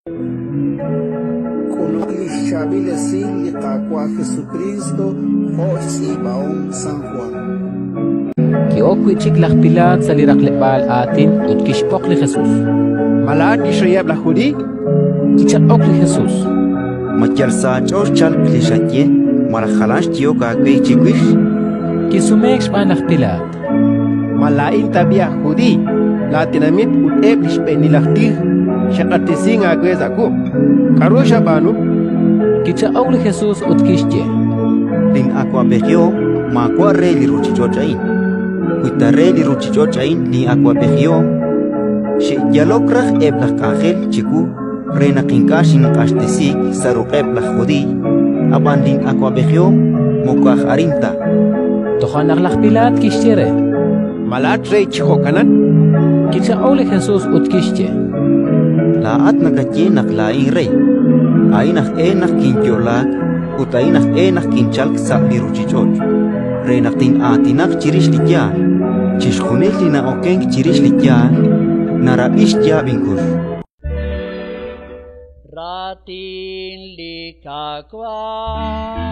K'uluk li xChaab'il Esil li Qaawa' Jesukriist jo' xtz'iib'ahom San Jwan. Ki'ok wi' chik laj Pilaat sa' li raqleb'aal aatin ut kixb'oq li Jesus. Ma laa'at li xreyeb' laj Judiiy? Kichaq'ok li Jesus: Ma yal sa' aach'ool xchalk li xaye malaj jalan xyehok aawe chiwix? Kisumeek xb'aan laj Pilaat: Ma laa'in tab'i' aj Judiiy? Laatenamit ut eb' li xb'eenil aj tij xe'q'axtesink aawe sa' wuq'. K'aru xab'aanu? Kichaq'ok li Jesus ut kixye: Lin'awab'ejihom maawa' re li ruuchich'och' a'in. Wi ta re li ruuchich'och' a'in lin'awab'ejihom, xe'yalok raj eb' laj k'anjel chiwu re naq ink'a' xinq'axtesiik sa' ruq'eb' laj Judiiy, ab'an lin'awab'ejihom moko aj arin ta. Toja' naq laj Pilaat kixye re: Ma laa'at rey chi jo'kanan? Kichaq'ok li Jesus ut kixye: Laa'at nakaye naq laa'in rey. A'in aj e naq kinyo'laak ut a'in aj e naq kinchalk sa' li ruuchich'och', re naq tin'aatinaq chirix li yaal. Chixjunil li na'okenk chirix li yaal narab'i xyaab' inkux. Raatin li Qaawa'.